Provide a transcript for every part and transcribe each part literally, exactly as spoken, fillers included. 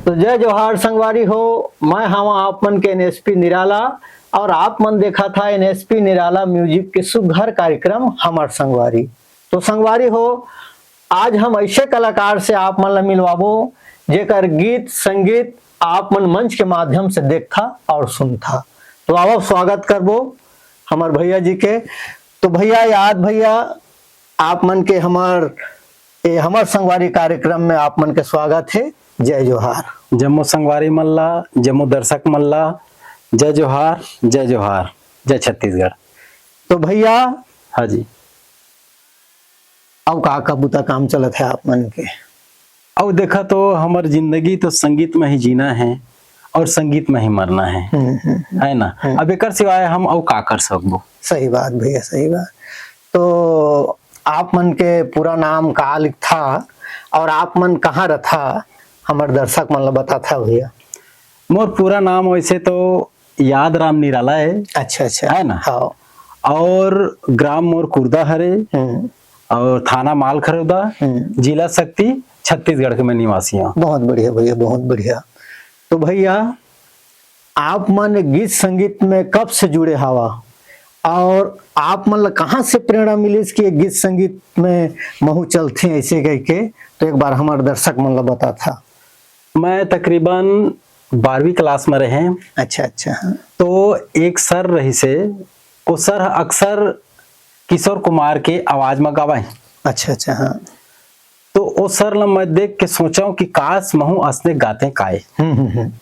तो जय जोहार संगवारी हो, मैं हवा आप मन के एनएसपी निराला और आप मन देखा था एनएसपी निराला म्यूजिक के सुघर कार्यक्रम हमार संगवारी। तो संगवारी हो, आज हम ऐसे कलाकार से आप मन ला मिलवाबो, जेकर गीत संगीत आप मन मंच के माध्यम से देखा और सुनथा। तो आवो स्वागत करबो हमार भैया जी के। तो भैया याद भैया, आप मन के हमार ए, हमार संगवारी कार्यक्रम में आप मन के स्वागत है। जय जोहार। जम्मो संगवारी मन ला, जम्मो दर्शक मन ला, जय जोहार, जय जोहार, जय छत्तीसगढ़। तो भैया, हाँ जी। अब का का बुता काम चलत है आप मन के? अब देखा तो हमर जिंदगी तो संगीत में ही जीना है और संगीत में ही मरना है, हम्म, हम्म, हम्म। है ना? हम्म। अब एकर सिवाय हम अउ का कर सकबो? सही बात भैया, सही बात। तो आप मन के पूरा नाम का लिखथा और आप मन कहाँ रथा, हमर दर्शक मन ला बताथा भैया। मोर पूरा नाम वैसे तो याद राम निराला है। अच्छा, अच्छा। है ना? हाँ। और ग्राम मोर कुर्दा हरे, हम्म। और थाना मालखरौदा, हम्म। जिला सक्ती, छत्तीसगढ़ के मैं निवासी हूँ। बहुत बढ़िया भैया, बहुत बढ़िया। तो भैया, आप मन गीत संगीत में कब से जुड़े हवा और आप मन ला कहाँ से प्रेरणा मिलिस कि ये गीत संगीत में महू चलथे ऐसे कह के? तो एक बार हमारे दर्शक मन ला बताथा। मैं तकरीबन बारहवीं क्लास में रहे। अच्छा, अच्छा, हाँ। तो एक सर रहिसे, वो सर अक्सर किशोर कुमार के आवाज में गावे। अच्छा, अच्छा, हाँ। तो ओ सर ला मैं देख के सोचा कि काश महू असने गाते काय। हम्म, हम्म, हम्म।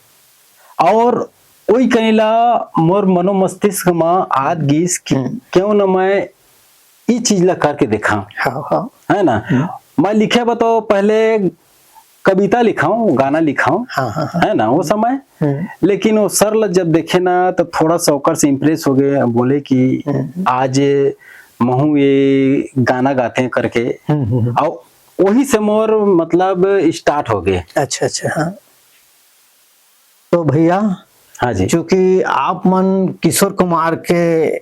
और ओई कहीं ला मोर मनोमस्तिष्क में आत गीस कि हम्म। क्यों न मैं ई चीज ला करके देखा। हाँ, हाँ। है ना? हम्म। मैं लिखे बा तो पहले कविता लिखाऊं, गाना लिखाऊं, हाँ, हाँ, हाँ। है ना, वो समय। हम्म। लेकिन वो सर ला जब देखे ना, तो थोड़ा सा ओकर से इम्प्रेस हो गए, बोले कि हम्म। आज महू ये गाना गाते हैं करके। हम्म, हम्म, हम्म। और वही से मोर, मतलब, स्टार्ट हो गए। अच्छा, अच्छा, हाँ। तो भैया, हाँ जी। चूंकि आप मन किशोर कुमार के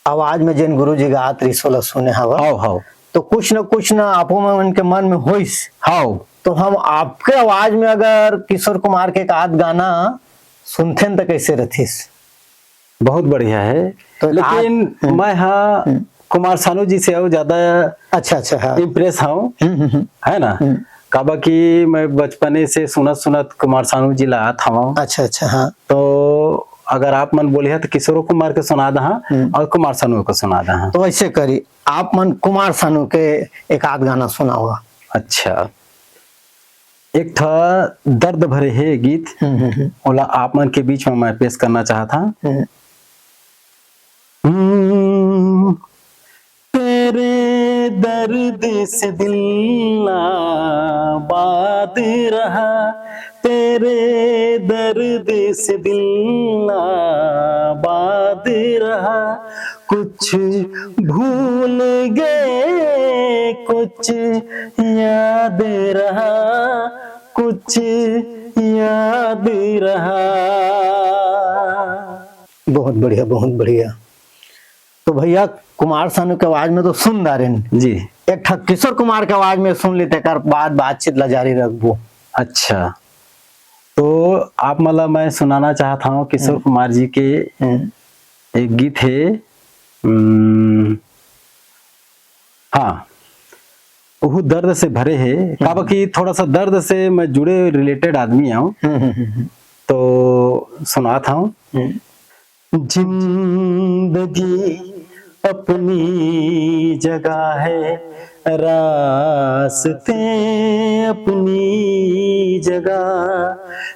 आवाज में जेन गुरु जी गात रहिस, ओला सुने हवा। हाव, हाव। तो कुछ न कुछ न आपो मन के मन में होइस। हाव। तो हम आपके आवाज में अगर किशोर कुमार के एक आध गाना सुनथेन, त कैसे रथिस? बहुत बढ़िया है। तो एक लेकिन आध, हम्म। मैं हा हम्म। कुमार सानू जी से अउ ज्यादा अच्छा, अच्छा, हाँ। इम्प्रेस हूँ, हम्म, हम्म, हम्म। है ना? हम्म। काबर कि मैं बचपने से सुनत सुनत कुमार सानू जी ला आत हवं। अच्छा, अच्छा, हाँ। तो अगर आप मन बोलिहा तो किशोर कुमार के सुना दहा हम्म। और कुमार सानू के सुना दहा। तो ऐसे करी, आप मन कुमार सानू के एक आध गाना सुनावा। अच्छा, एक ठा दर्द भरे हे गीत, हम्म, हम्म, हम्म। ओला आप मन के बीच में मैं पेश करना चाहत हंव। हम्म। हम्म, तेरे दर्द से दिल आबाद रहा, तेरे दर्द से दिल आबाद रहा, कुछ भूल गए, कुछ याद रहा, कुछ याद रहा। बहुत बढ़िया, बहुत बढ़िया। तो भैया, कुमार सानू के आवाज में तो सुन डारेन। जी। एक ठा किशोर कुमार के आवाज में सुन लेते, कर बाद बातचीत ला जारी रखबो। अच्छा, तो आप मन ला मैं सुनाना चाहत हंव किशोर हम्म। कुमार जी के हम्म। एक गीत हे, हम्म, हाँ, ओहू दर्द से भरे हे, हम्म। काबर कि थोड़ा सा दर्द से मैं जुड़े, रिलेटेड आदमी हंव। हम्म, हम्म, हम्म, हम्म। तो सुनात हंव। हम्म। जिंदगी अपनी जगह है, रास्ते अपनी जगह,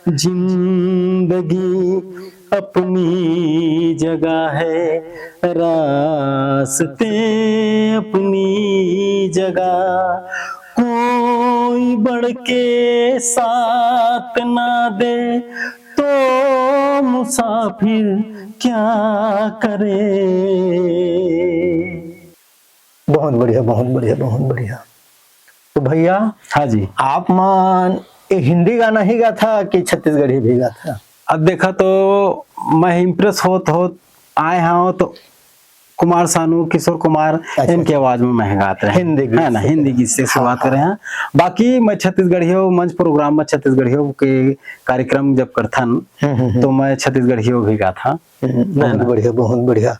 जिंदगी अपनी जगह है, रास्ते अपनी जगह, कोई बढ़ के साथ ना दे तो मुसाफिर क्या करे। बहुत बढ़िया, बहुत बढ़िया, बहुत बढ़िया। तो भैया, हाँ जी। आप मन ये हिंदी गाना ही गाथा कि छत्तीसगढ़ी भी गाथा? अब देखा तो मैं इम्प्रेस होत होत आए हंव तो कुमार सानू, किशोर कुमार, अच्छा, इनके अच्छा। आवाज में मैं गात रहे। हिंदी गीत है ना, से हिंदी गीत से हाँ, शुरुआत हाँ। करे हैं। बाकी मैं छत्तीसगढ़ियों मंच प्रोग्राम में छत्तीसगढ़ियों के कार्यक्रम जब करथन, हम्म, हम्म, हम्म। तो मैं छत्तीसगढ़ियों भी गाथा। हम्म, है बहुत ना? बढ़िया, बहुत बढ़िया।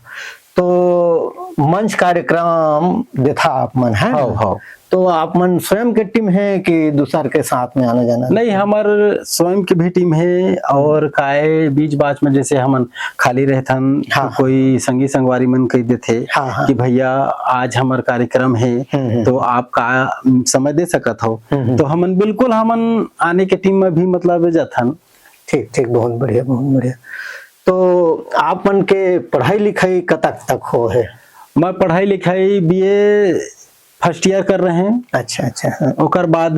तो मंच कार्यक्रम देथा आप मन, है हाँ, ना? हाँ। तो आप मन स्वयं के टीम है कि दूसर के साथ में आना जाना? नहीं, हमर स्वयं के भी टीम है और काय बीच बाच में जैसे हमन खाली रहथन, हाँ, तो हाँ। कोई संगी संगवारी मन कह देथे हाँ, हाँ। कि भैया आज हमर कार्यक्रम है, हम्म, हम्म। तो आप का समय दे सकत हो? हम्म, हम्म। तो हमन बिल्कुल हमन आने के टीम में भी मतलब जाथन। ठीक, ठीक, बहुत बढ़िया, बहुत बढ़िया। तो आप मन के पढ़ाई लिखाई कतक तक हो है? मैं पढ़ाई लिखाई बीए फर्स्ट ईयर कर रहे हैं। अच्छा, अच्छा, हाँ। ओकर बाद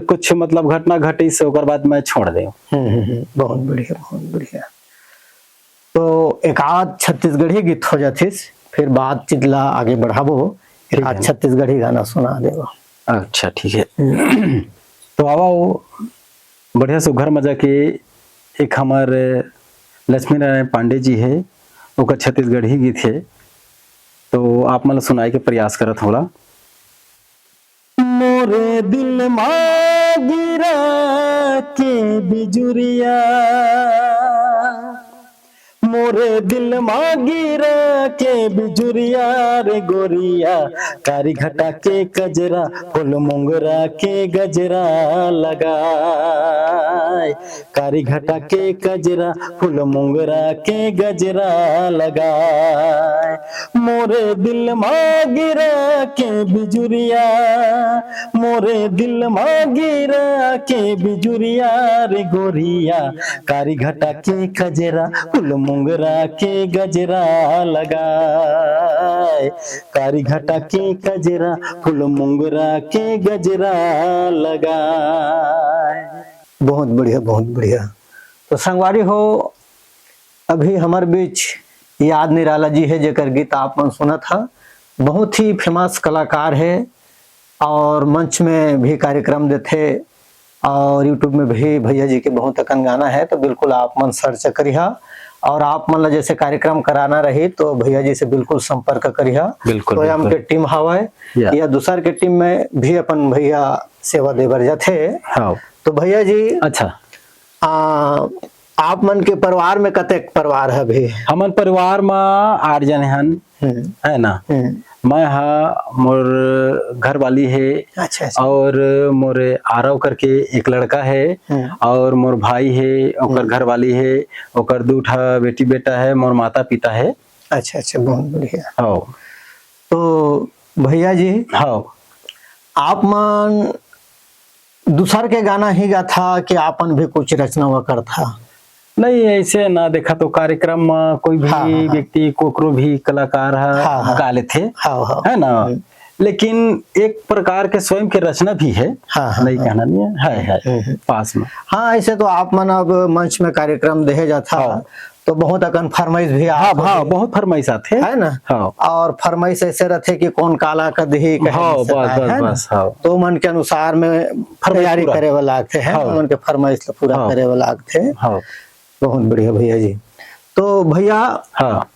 कुछ मतलब घटना घटिस, ओकर बाद मैं छोड़ देव। हम्म, हम्म, हम्म, बहुत बढ़िया, बहुत बढ़िया। तो एक आध छत्तीसगढ़ी गीत हो जाथिस, फिर बातचीत ला आगे बढ़ाबो। एक ठीक आध है। छत्तीसगढ़ी गाना सुना देबो। अच्छा, ठीक है। हम्म। तो आवा वो बढ़िया सुघर मजा के एक हमर लक्ष्मी नारायण पांडे जी है, ओकर छत्तीसगढ़ी गीत है, तो आप मन ल सुनाए के प्रयास करत होला। मोरे दिल मा गिरा के बिजुरिया, मोरे दिल मा गिरा के बिजुरिया रे गोरिया, कारी घटा के कजरा, फूल मोंगरा के गजरा लगाए। कारी घटा के कजरा, फूल मोंगरा के गजरा लगाए। मोरे दिल मा गिरा के बिजुरिया, मोरे दिल मा गिरा के बिजुरिया रे गोरिया, कारी घटा के कजरा, फूल मोंगरा के गजरा लगाए। कारी घटा के कजरा, फूल मोंगरा के गजरा लगाए। बहुत बढ़िया, बहुत बढ़िया। तो संगवारी हो, अभी हमर बीच याद निराला जी है, जेकर गीत आप मन सुनत हा। बहुत ही फेमस कलाकार है और मंच में भी कार्यक्रम देथे और YouTube में भी भैया जी के बहुत अकन गाना है, तो बिल्कुल आप मन सर्च करिहा। और आप मन ला जैसे कार्यक्रम कराना रही तो भैया जी से बिल्कुल संपर्क करिहा। बिल्कुल, तो ये बिल्कुल। हमके टीम हवय या। या दूसर के टीम में भी अपन भैया सेवा दे बर जाथे। हाँ। तो भैया जी, अच्छा। आ, आप मन के परिवार में कतेक परिवार है अभी? हमन परिवार में आठ जने हन, हम्म। है ना? हम्म। मैं हा, मोर घरवाली है अच्छा, अच्छा। और मोर आरव करके एक लड़का है हम्म। और मोर भाई है, ओकर हम्म। घरवाली है, ओकर दू ठा बेटी बेटा है, मोर माता पिता है। अच्छा, अच्छा, बहुत बढ़िया। हाँ। तो भैया जी, हाँ। आप मन दूसर के गाना ही गाथा कि आपन भी कुछ रचना व करथा? नहीं, ऐसे ना देखा तो कार्यक्रम म कोई भी हाँ, हाँ, हाँ। व्यक्ति, कोकरो भी कलाकार ह हाँ, हाँ। गा लेथे, हाँ, हाँ। है ना? हम्म। लेकिन एक प्रकार के स्वयं के रचना भी है, हाँ, हाँ, नहीं हाँ। कहना नहीं है, है, है, हम्म, हम्म। पास में। हाँ, ऐसे तो आप मन अब मंच में कार्यक्रम देहे जाथा, हाँ। तो बहुत अकन फरमाइश भी हाँ, आत हाँ, होही। बहुत फरमाइश आथे। है ना? हाँ। और फरमाइश ऐसे रथे कि कौन काला कदही कहे हाँ, नहीं बस, सकय, बस, है ना? बस, हाँ। तो मन के अनुसार में फरमाइश तैयारी पूरा। करे वाला आथे, है ना? हाँ। मन के फरमाइश ल पूरा हाँ। करे वाला आथे। हाँ। बहुत बढ़िया भैया जी। तो भैया, हाँ।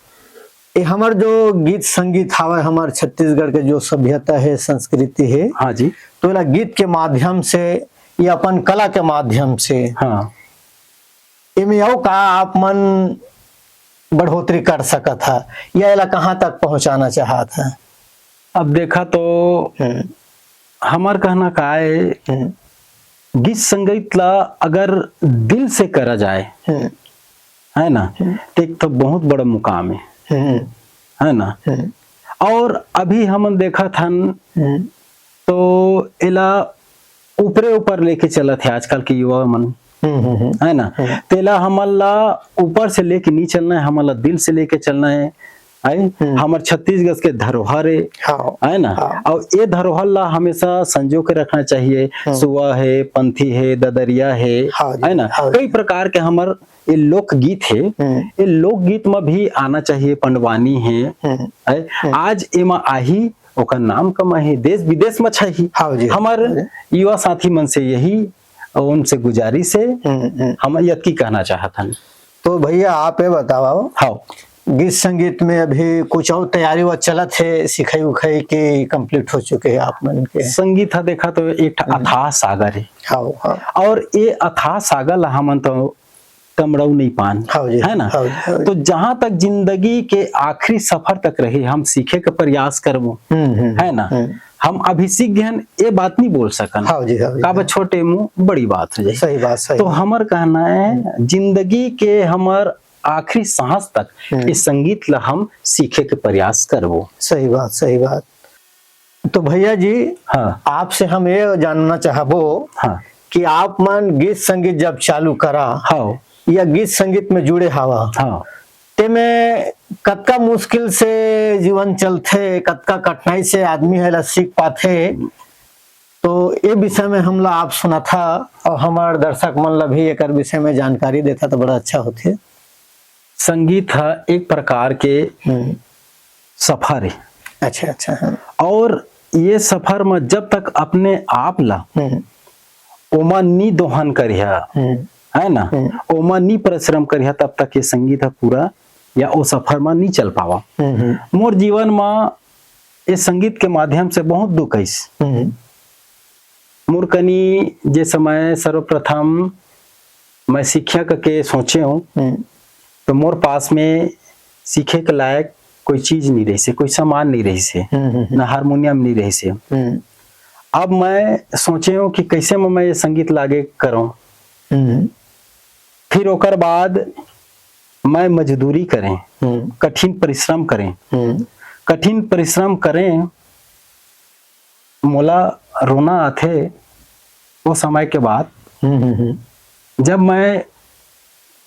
ये हमर जो गीत संगीत हावय, हमर छत्तीसगढ़ के जो सभ्यता है, संस्कृति है, हाँ जी। तो एला गीत के माध्यम से या अपन कला के माध्यम से हाँ। एमे अउ का आप मन बढ़ोतरी कर सकत हा या एला कहाँ तक पहुँचाना चाहत हा? अब देखा तो हम्म। हमर कहना का है, हम्म। गीत संगीत ला अगर दिल से करा जाए, हम्म। है ना, हम्म। तो एक तो बहुत बड़ा मुकाम है, हम्म। है ना? हम्म। और अभी हमन देखत हन, हम्म। तो एला ऊपरे ऊपर लेके चलत हे आजकल के युवा मन, हम्म, हम्म, हम्म। है ना? हम्म। तेला हमन ला ऊपर से लेके नहीं चलना है, हमन ला दिल से लेके चलना है, है? हम्म। हमर छत्तीसगढ़ के धरोहर है, हाँ। है ना? हाँ। और ये धरोहर ला हमेशा संजो के रखना चाहिए। हम्म। सुआ है, पंथी है, ददरिया है, हाँ जी, है ना? हाँ जी। कई प्रकार के हमर ये लोकगीत है, हम्म। ये लोकगीत में भी आना चाहिए, पंडवानी है, हम्म। है? हम्म। आज एमा आही, ओकर नाम कमाही, देश विदेश में छाही। हाँ जी, हमर हाँ जी। युवा साथी मन से यही, उनसे गुजारिश है, हम्म, हम्म। हम यतकी कहना चाहत हन। तो भैया, आप ये बताओ, हाँ। गीत संगीत में अभी कुछ और तैयारी वा चलत हे, सिखाई उखाई के complete हो चुके हे आप मन के? संगीत ह देखा तो एक ठा हम्म। अथाह सागर हे। हाँ, हाँ। और ये अथाह सागर ला हमन तो कमड़ऊ नहीं पान, हाँ जी, है ना? हाँ जी, हाँ जी। तो जहाँ तक जिंदगी के आखिरी सफर तक रही, हम सीखे के प्रयास करबो, हम्म, हम्म, है ना? हम्म। हम अभी सीख गए हन, ये बात नहीं बोल सकन। हाँ जी, हाँ जी, काबर हाँ। छोटे मुंह बड़ी बात हो जाए। सही बात, सही तो बात। हमर कहना है, हम्म। जिंदगी के हमर आखिरी सांस तक हम्म। इस संगीत ला हम सीखे के प्रयास करबो। सही बात, सही बात। तो भैया जी, हाँ। आपसे हम ये जानना चाहबो हाँ। कि आप मन गीत संगीत जब चालू करा हाँ। या गीत संगीत में जुड़े हवा, हाँ। तेमे कतका मुश्किल से जीवन चलथे, कतका कठिनाई से आदमी हेला सीख पाथे, तो ये विषय में हमला आप सुनाथा और हमार दर्शक मन ला भी एकर विषय में जानकारी देथा तो बड़ा अच्छा होथे। संगीत ह एक प्रकार के हम्म। सफर हे। अच्छा, अच्छा, हाँ। और ये सफर में जब तक अपने आप ला हम्म। ओमा नी दोहन करिहा, हम्म। है ना? हम्म। ओमा नी परिश्रम करिहा, तब तक ये संगीत ह पूरा या ओ सफर में नी चल पावा। हम्म, हम्म। मोर जीवन में ये संगीत के माध्यम से बहुत दुख आइस। हम्म। मोर कनी जे समय सर्वप्रथम मैं सीखिया कके सोचे हूँ, हम्म। तो मोर पास में सीखे के लायक कोई चीज नहीं रहिसे, कोई सामान नहीं रहिसे, हम्म, हम्म, हम्म। ना हारमोनियम नहीं रहिसे। हम्म। अब मैं सोचे हूँ कि कैसे मैं, मैं ये संगीत लागे करूँ। हम्म। फिर ओकर बाद मैं मजदूरी करें, हम्म। कठिन परिश्रम करें। हम्म। कठिन परिश्रम करें, मोला रोना आथे वो समय के बाद, हम्म, हम्म, हम्म। जब मैं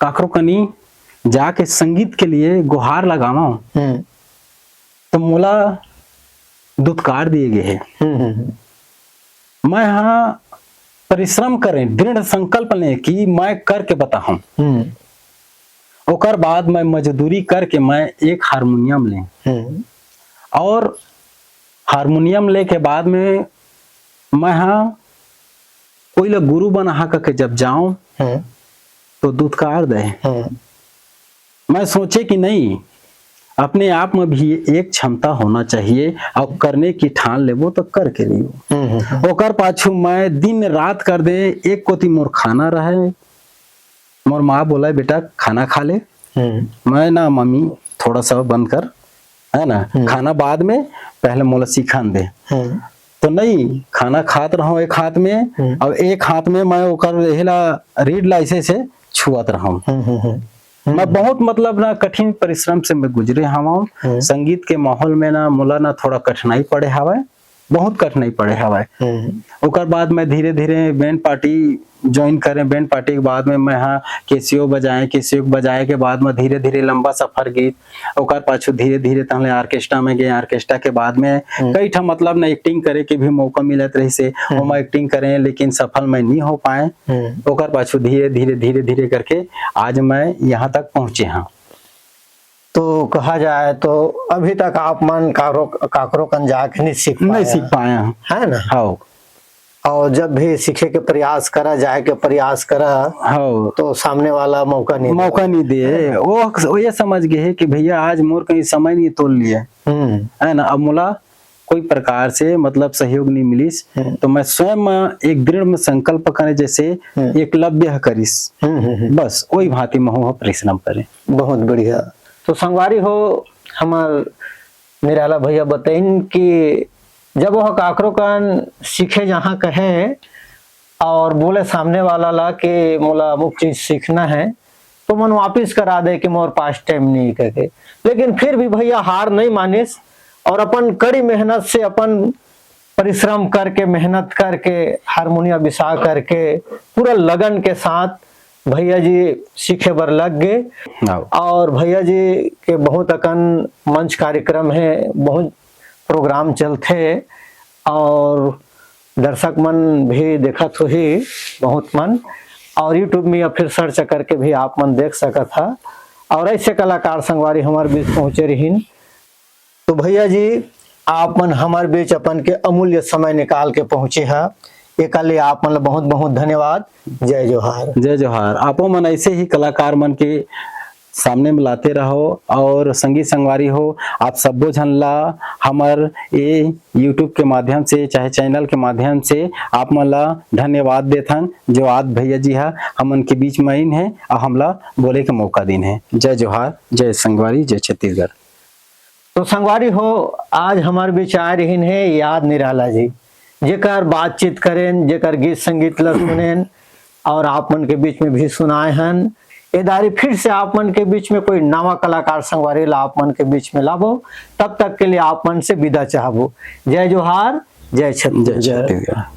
काकरो कनी जाके संगीत के लिए गुहार लगावं, हम्म। तो मोला दुत्कार दिए गए हे। हम्म, हम्म, हम्म। मैं हा परिश्रम करें, दृढ़ संकल्प लें कि मैं करके बताहूं। हम्म। ओकर बाद मैं मजदूरी करके मैं एक हारमोनियम लें। हम्म। और हारमोनियम ले के बाद में मैं हा कोई ला गुरु बनाहा कके जब जाऊं, हम्म। तो दुत्कार दे। हम्म। मैं सोचे कि नहीं, अपने आप में भी एक क्षमता होना चाहिए और करने की ठान लेबो तो करके रहिबो। हम्म, हम्म, हम्म। ओकर पाछू मैं दिन रात कर दे, एक कोती मोर खाना रहे, मोर माँ बोला, "बेटा, खाना खा ले।" हम्म। मैं, "ना मम्मी, थोड़ा सा बंद कर, है ना, हम्म। खाना बाद में, पहले मोला सिखान दे।" हम्म। तो नहीं, खाना खात रहूं एक हाथ में, हम्म। और एक हाथ में मैं ओकर एहला रीड ला ऐसे से छुअत रहूं। हम्म, हम्म, हम्म। मैं बहुत, मतलब ना, कठिन परिश्रम से मैं गुजरे हवं। हम्म। संगीत के माहौल में ना, मोला ना थोड़ा कठिनाई पड़े हवय, बहुत कठिनाई पड़े हवय। हम्म। ओकर बाद मैं धीरे-धीरे बैंड पार्टी ज्वाइन करें, बैंड पार्टी के बाद में मैं हा कैसियो बजाएं, कैसियो बजाए के बाद में धीरे-धीरे लंबा सफर गीत, ओकर पाछू धीरे-धीरे तहले ऑर्केस्ट्रा में गए, ऑर्केस्ट्रा के बाद में हम्म। कई ठा, मतलब ना, एक्टिंग करे के भी मौका मिलत रहिसे, हम्म। ओमा एक्टिंग करें, लेकिन सफल मैं नहीं हो पाए। हम्म। ओकर पाछू धीरे-धीरे, धीरे-धीरे करके आज मैं यहाँ तक पहुँचे हाँ। तो कहा जाए तो अभी तक आप मन काकरो, काकरो कन जाके नहीं सीख नहीं पाए सीख हैं। पाए हैं। है ना? हाँ। और जब भी सीखे के प्रयास करा, जाए के प्रयास करा, हाँ। तो सामने वाला मौका नहीं मौका दे। नहीं दे। है ना? वो, वो ये समझ गए है कि भैया आज मोर कहीं समय नहीं तोल लिए। हम्म। है ना? अब मोला कोई प्रकार से, मतलब, सहयोग नहीं मिलिस, हम्म। तो मैं स्वयं म एक दृढ़ में संकल्प करे, जैसे हम्म। एकलव्य ह करिस। हम्म, हम्म, हम्म। बस वही भांति महू ह परिश्रम करे। बहुत बढ़िया। तो संगवारी हो, हमर निराला भैया बताइन कि जब वह काकरो कन सीखे जहाँ कहे और बोले सामने वाला ला कि मोला अमुक चीज सीखना है, तो मन वापिस करा दे कि मोर पास टाइम नहीं करके। लेकिन फिर भी भैया हार नहीं मानिस और अपन कड़ी मेहनत से, अपन परिश्रम करके, मेहनत करके, हारमोनिया बिसा करके, पूरा लगन के साथ भैया जी सीखे बर लग गए। हाँ। और भैया जी के बहुत अकन मंच कार्यक्रम है, बहुत प्रोग्राम चलथे और दर्शक मन भी देखत होही बहुत मन। और YouTube में या फिर सर्च करके भी आप मन देख सकत हा। और ऐसे कलाकार संगवारी हमारे बीच पहुँचे रहिन। तो भैया जी, आप मन हमारे बीच अपन के अमूल्य समय निकाल के पहुँचे हा, एकर लिए आप मन ला बहुत बहुत धन्यवाद। जय जोहार। जय जोहार। आपो मन ऐसे ही कलाकार मन के सामने में लाते रहो। और संगी संगवारी हो, आप सब्बो झन ला हमर ये YouTube के माध्यम से, चाहे चैनल के माध्यम से आप मन ला धन्यवाद देथन, जो आज भैया जी हा हमन के बीच में आइन हे और हमला बोले के मौका दिन हे। जय जोहार, जय संगवारी, जय छत्तीसगढ़। तो संगवारी हो, आज हमर बीच आए रहिन हे याद निराला जी, जेकर बातचीत करेन, जेकर गीत संगीत ला सुनेन और आप मन के बीच में भी सुनाए हन। ए दारी फिर से आप मन के बीच में कोई नवा कलाकार संगवारी ला आप मन के बीच में लाबो। तब तक के लिए आप मन से विदा चाहबो। जय जोहार, जय जय छत्तीसगढ़। छत्तीसगढ़।